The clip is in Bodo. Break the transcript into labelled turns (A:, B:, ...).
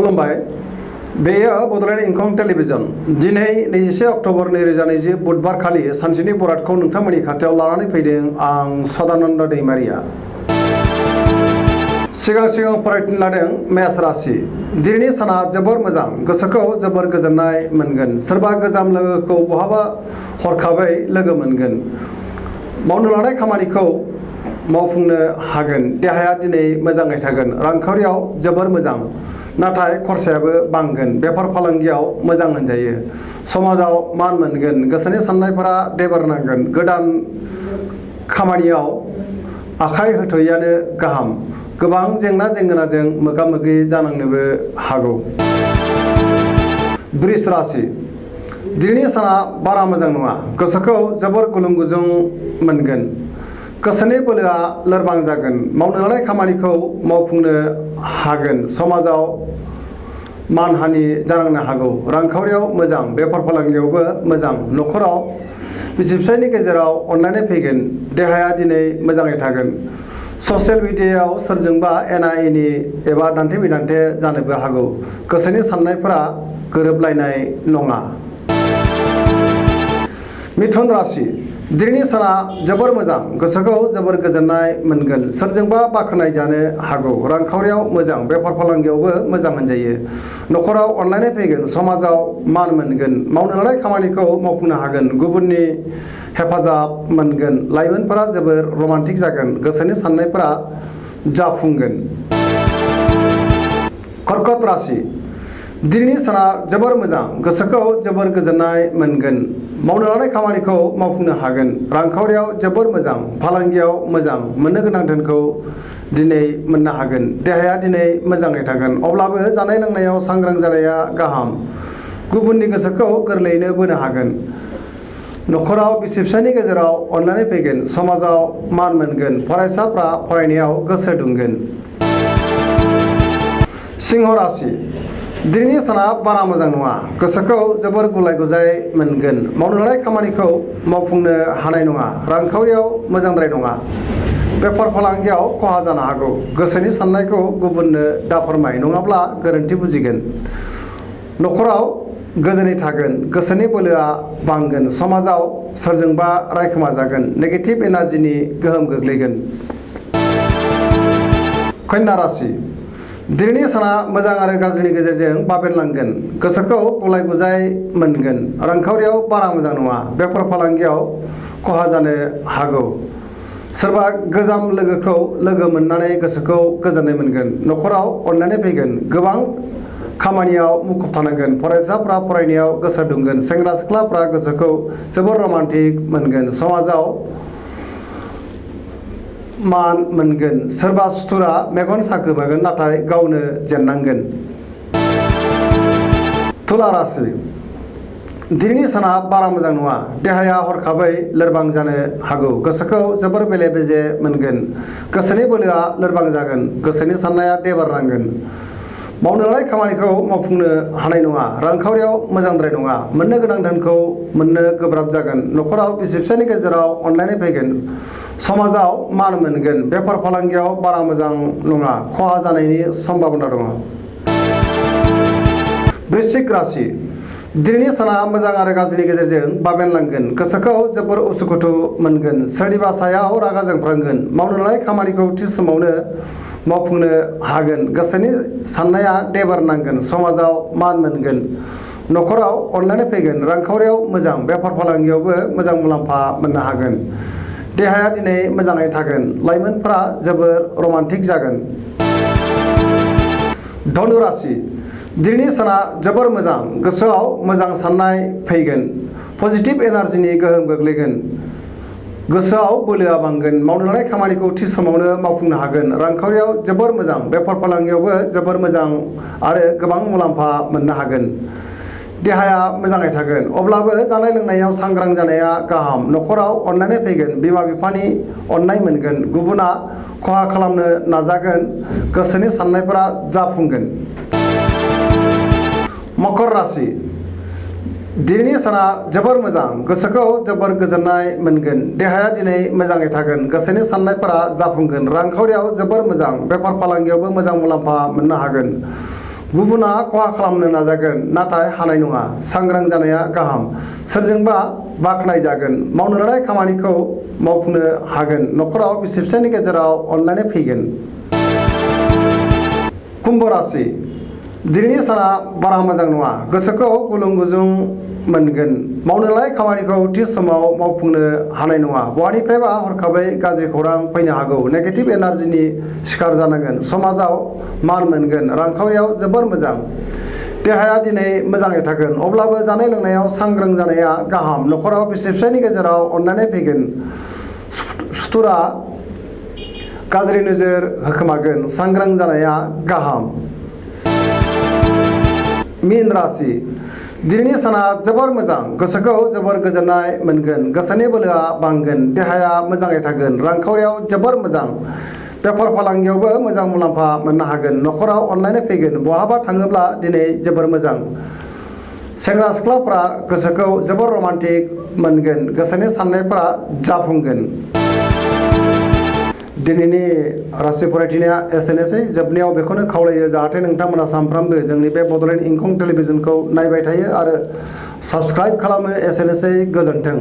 A: खुलुमबाय बेयो बड'लेण्ड इंखं टेलिभिजन दिनै 21 अक्ट'बर 2020 बुधबार खालि सानसेनि बरादखौ नोंथांमोननि खाथियाव लानानै फैदों आं सदानन्द दैमारिया। सिगां फरायथिं लादों मेष राशि। दिनैनि साना जोबोर मोजां, गोसोखौ जोबोर गोजोननाय मोनगोन। सोरबा गोजाम लोगोखौ बहाबा हरखाबै लोगो मोनगोन। मावनो लानाय खामानिखौ मावफुंनो हागोन। देहाया दिनै मोजाङै थागोन। रांखावरियाव जोबोर मोजां, नाथाय खरसायाबो बांगोन। बेफार फालांगियाव मोजां होनजायो। समाजाव मान मोनगोन। गोसोनि साननायफोरा देबारनांगोन। गोदान खामानियाव आखाइ होथ'यैआनो गाहाम। गोबां जेंना जेंगोनाजों मोगा मोगि जानांनोबो हागौ। वृष राशि। दिनैनि साना बारा मोजां नङा। गोसोखौ जोबोर गुलुं गुजुं मोनगोन। गोसोनि बोलोआ लोरबां जागोन। मावनो लानाय खामानिखौ मावफुंनो हागोन। समाजाव मानहानि जानांनो हागौ। रांखावरियाव मोजां, बेफार फालांगियावबो मोजां। न'खराव बिसि फिसायनि गेजेराव अनलायनाय फैगोन। देहाया दिनै मोजाङै थागोन। ससियेल मिडियायाव सोरजोंबा एना एनि एबा दान्थे बिदान्थे जानोबो हागौ। गोसोनि साननायफोरा गोरोबलायनाय नङा। मिथुन राशि। दिनैनि साना जोबोर मोजां, गोसोखौ जोबोर गोजोननाय मोनगोन। सोरजोंबा बाख्नाय जानो हागौ। रांखावरियाव मोजां, बेफार फालांगियावबो मोजां होनजायो। न'खराव अनलायनाय फैगोन। समाजाव मान मोनगोन। मावनो लानाय खामानिखौ मावफुंनो हागोन। गुबुननि हेफाजाब मोनगोन। लाइमोनफोरा जोबोर रमान्टिक जागोन। गोसोनि साननायफोरा जाफुंगोन। कर्कट राशि। दिनैनि साना जोबोर मोजां, गोसोखौ जोबोर गोजोननाय मोनगोन। मावनो लानाय खामानिखौ मावफुंनो हागोन। रांखावरियाव जोबोर मोजां, फालांगियाव मोजां। मोननो गोनां धोनखौ दिनै मोननो हागोन। देहाया दिनै मोजाङै थागोन। अब्लाबो जानाय लोंनायाव सांग्रां जानाया गाहाम। गुबुननि गोसोखौ गोरलैयैनो बोनो हागोन। न'खराव बिसि फिसायनि गेजेराव अनलायनाय फैगोन। समाजाव मान मोनगोन। फरायसाफ्रा फरायनायाव गोसो दुंगोन। सिंह राशि। दिनैनि साना बारा मोजां नङा। गोसोखौ जोबोर गुलाय गुजाय मोनगोन। मावनो लानाय खामानिखौ मावफुंनो हानाय नङा। रांखावरियाव मोजांद्राय नङा। बेफार फालांगियाव खहा जानो हागौ। गोसोनि साननायखौ गुबुननो दाफोरमाय, नङाब्ला गोरोन्थि बुजिगोन। न'खराव गोजोनै थागोन। गोसोनि बोलोआ बांगोन। समाजाव सोरजोंबा रायखोमा जागोन। नेगेटिभ एनार्जिनि गोहोम गोग्लैगोन। कन्या राशि। दिनैनि साना मोजां आरो गाज्रिनि गेजेरजों बाबेनलांगोन। गोसोखौ गुलाय गुजाय मोनगोन। रांखावरियाव बारा मोजां नङा। बेफार फालांगियाव खहा जानो हागौ। सोरबा गोजाम लोगोखौ लोगो मोननानै गोसोखौ गोजोननाय मोनगोन। न'खराव अनलायनाय फैगोन। गोबां खामानियाव मुखुब थानांगोन। फरायसाफ्रा फरायनायाव गोसो दुंगोन। सेंग्रा सिख्लाफ्रा गोसोखौ जोबोर रमान्टिक मोनगोन। समाजाव मान मोनगोन। सोरबा सुथुरा मेगन साखोमागोन, नाथाय गावनो जेननांगोन। तुला राशि। दिनैनि साना बारा मोजां नङा। देहाया हरखाबै लोरबां जानो हागौ। गोसोखौ जोबोर बेले बेजे मोनगोन। गोसोनि बोलोआ लोरबां जागोन। गोसोनि साननाया देबारनांगोन। मावनो लानाय खामानिखौ मावफुंनो हानाय नङा। रांखावरियाव मोजांद्राय नङा। मोननो गोनां धोनखौ मोननो गोब्राब जागोन। न'खराव बिसि फिसायनि गेजेराव अनलायनाय फैगोन। समाजाव मान मोनगोन। बेफार फालांगियाव बारा मोजां नङा। खहा जानायनि सम्भाबना दङ। वृश्चिक राशि। दिनैनि साना मोजां आरो गाज्रिनि गेजेरजों बाबेनलांगोन। गोसोखौ जोबोर उसुखुथु मोनगोन। सोरनिबा सायाव रागा जोंफ्रांगोन। मावनो लानाय खामानिखौ थि समावनो मावफुंनो हागोन। गोसोनि साननाया देबारनांगोन। समाजाव मान मोनगोन। न'खराव अनलायनाय फैगोन। रांखावरियाव मोजां, बेफार फालांगियावबो मोजां मुलाम्फा मोननो हागोन। देहाया दिनै मोजाङै थागोन। लाइमोनफ्रा जोबोर रमान्टिक जागोन। धनु राशि। दिनैनि साना जोबोर मोजां। गोसोआव मोजां साननाय फैगोन। पजिटिभ एनार्जिनि गोहोम गोग्लैगोन। गोसोआव बोलोआ बांगोन। मावनो लानाय खामानिखौ थि समावनो मावफुंनो हागोन। रांखावरियाव जोबोर मोजां। बेफार फालांगियावबो जोबोर मोजां आरो गोबां मुलाम्फा मोननो हागोन। देहाया मोजाङै थागोन। अब्लाबो जानाय लोंनायाव सांग्रां जानाया गाहाम। न'खराव अनलायनाय फैगोन। बिमा बिफानि अननाय मोनगोन। गुबुना खहा खालामनो नाजागोन। गोसोनि साननायफोरा जाफुंगोन। मकर राशि। दिनैनि साना जोबोर मोजां। गोसोखौ जोबोर गोजोननाय मोनगोन। देहाया दिनै मोजाङै थागोन। गोसोनि साननायफोरा जाफुंगोन। रांखावरियाव जोबोर मोजां। बेफार फालांगियावबो मोजां मुलाम्फा मोननो हागोन। गुबुना खहा खालामनो नाजागोन नाथाय हानाय नङा सांग्रां जानाया गाहाम सोरजोंबा बाख्नाय जागोन मावनो लानाय खामानिखौ मावफुंनो हागोन न'खराव बिसि फिसायनि गेजेराव अनलायनाय फैगोन। कुम्भ राशि दिनैनि साना बारा मोजां नङा गोसोखौ गुलुं गुजुं मोनगोन मावनो लानाय खामानिखौ थि समाव मावफुंनो हानाय नङा बहानिफ्रायबा हरखाबै गाज्रि खौरां फैनो हागौ नेगेटिभ एनार्जिनि शिकार जानांगोन समाजाव मान मोनगोन रांखावरियाव जोबोर मोजां देहाया दिनै मोजाङै थागोन अब्लाबो जानाय लोंनायाव सांग्रां जानाया गाहाम न'खराव बिसि फिसायनि गेजेराव अनलायनाय फैगोन सुथुरा गाज्रि नोजोर होखोमागोन सांग्रां जानाया गाहाम। मीन राशि दिनैनि साना जोबोर मोजां गोसोखौ जोबोर गोजोननाय मोनगोन गोसोनि बोलोआ बांगोन देहाया मोजाङै थागोन रांखावरियाव जोबोर मोजां बेफार फालांगियावबो मोजां मुलाम्फा मोननो हागोन न'खराव अनलायनाय फैगोन बहाबा थाङोब्ला दिनै जोबोर मोजां सेंग्रा सिख्लाफोरा गोसोखौ जोबोर रमान्टिक मोनगोन गोसोनि साननायफोरा जाफुंगोन। दिनैनि राशि फरायथिनाया एसेनोसै जोबनायाव बेखौनो खावलायो जाहाथे नोंथांमोना सानफ्रामबो जोंनि बे बड'लेण्ड इंखं टेलिभिजनखौ नायबाय थायो आरो साबस्क्राइब खालामो एसेनोसै गोजोन्थों।